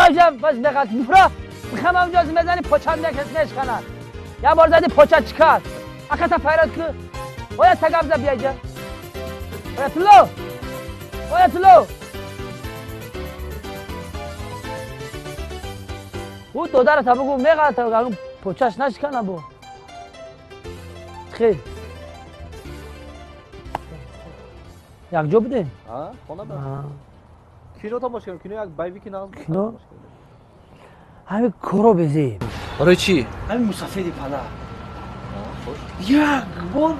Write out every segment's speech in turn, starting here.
بیا باز بقت برو میخوام اونجا بزنی پاچم نشکنه یه بار زدی پاچه چیکار اخه تا فریاد که باید تگبزه بیا اینجا آیت الله آیت الله او دادر تا بگو میغلطه بگو پاچش نشکنه بو خیر یک جا بودیم؟ خانه بود кино тамош кардем, кино як боевики нағз буд. Кино? Ҳамин коро безеб. Барои чӣ? Ҳамин мусафеди падар. Як бор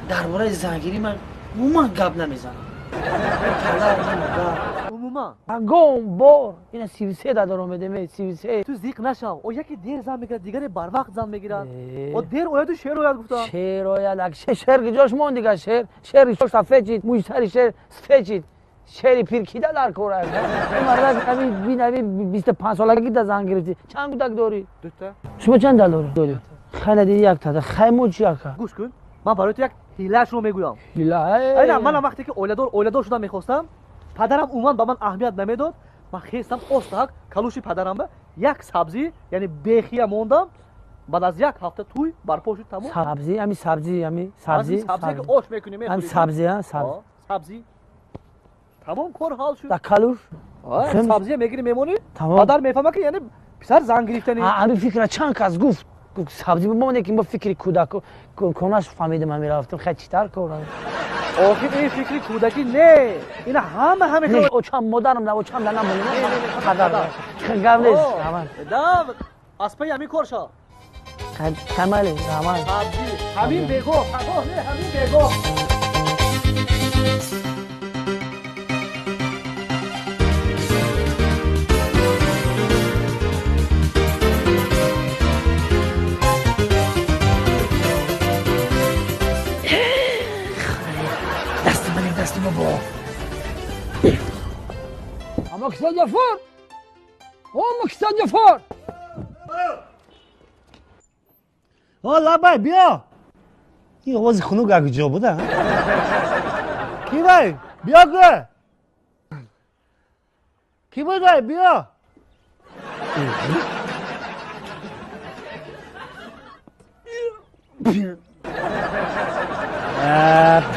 дар бораи зангирӣ ман умуман гап намезанам. Падар модар. Умуман? Ягон бор ина 33 да дором медем, 33. Ту зиқ нашав. О яке дер зан мегирад, дигаре барвақт зан мегирад. О дер ояду шер ояд гуфтам. Шер ояд, ак шер ҷош монд дига шер. Шер ҷош сафед чид, мӯи сари шер сафед чид. Шери пир кида дар кор аст? Ин мардак ҳамин бин ҳамин 25 солагӣ да зан гирифтӣ. Чанд кӯдак дорӣ? Дута. Шумо чанд дал дорӣ? Хеле диди як та. Хай мо чӣ ака? Гӯш кун. Ман барои ту як ҳилаашро мегӯям. Ҳила? Айна манам вақте ки оиладор шудам мехостам, падарам умуман ба ман аҳамият намедод. Ман хестам остак калуши падарам ба як сабзӣ, яъне бехия мондам. Баъд аз як ҳафта тӯй барпо шуд тамом. Сабзӣ, ҳамин сабзӣ, ҳамин сабзӣ. Сабзӣ ки ош мекунӣ мехӯрӣ. Ҳамин сабзӣ, ҳа, сабзӣ. Сабзӣ. Тамом кор ҳал шуд. Дар калуш? Сабзия мегирӣ мемонӣ, падар мефаҳмад ки яъне писар зан гирифтанӣ. Ҳамин фикра чанд кас гуфт. Сабзӣ бимоне ки мо фикри кӯдак конаш фаҳмидам ҳамин рафтам. Хай читар кор. Охир ин фикри кӯдакӣ не. Ина ҳама ҳама не, очам модарам на очам на намонем. Падар. Гап нест. Да, аз паи ҳамин кор шав. Камали, раман. Сабзӣ, ҳамин бегоҳ, пагоҳ не, ҳамин бегоҳ. اما کسان جفار اما کسان جفار о лабай биё ин овози хунук як ҷо буда ки бай биё гӯ ки будай биё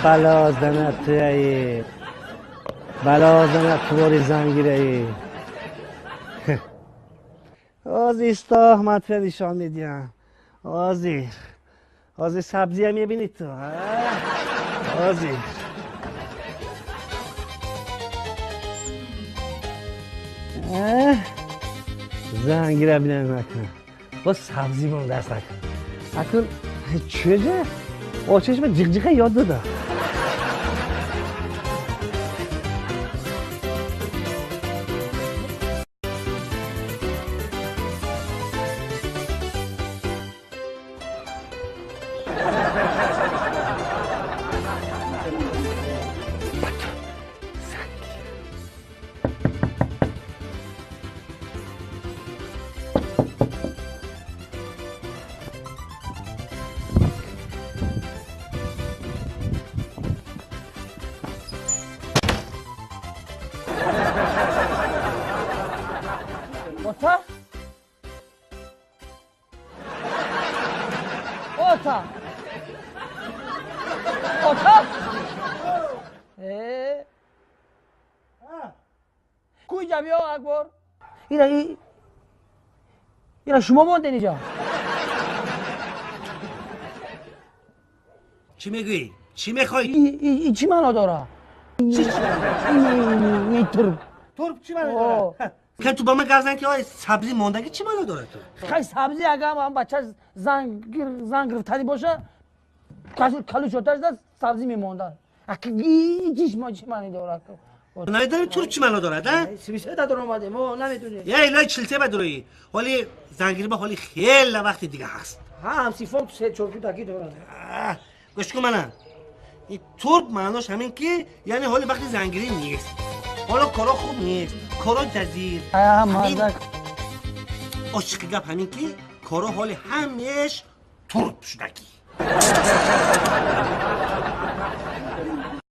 бало занат туяи бало занат тувори зангираи ози истоҳ ман туя нишон медиҳам ҳозир ҳозир сабзия мебинӣ ту ҳозир зангира бинам накун боз сабзӣ мондаст накун акун чӯҷа очашма ҷиқҷиқа ёд дода. Ota? Ota? Ota? Куҷа биё акбор. Ира шумо монден инҷа. Чӣ мегӯӣ? Чӣ мехоҳӣ? И чӣ маъно дорад? Ин турб. Турб чӣ маъно дорад? Хай ту ба ман гап зан ки ой сабзӣ мондагӣ чӣ маъно дорад ту? Хай сабзӣ агар ҳам бача зан гирифтанӣ боша, калуш оташ да сабзӣ мемондад. Чиш чӣ маъни дорад? Намедонӣ турб чӣ маъно дорад, а? 33 да дар омадем, мо намедонем. Я илои 43 ба дуроӣ. Ҳоли зангирӣ ба ҳоли хеле вақти дига ҳаст. Ҳа, ҳамсифом се чор кӯдаки дорад. Гӯш кун мана. Ин турб маънош ҳамин ки яъне ҳоли вақти зангирӣ нест. Ҳоло коро хуб нест, коро ҷазир. Ошиқи гап ҳамин ки коро ҳоли ҳамеш турб шудагӣ.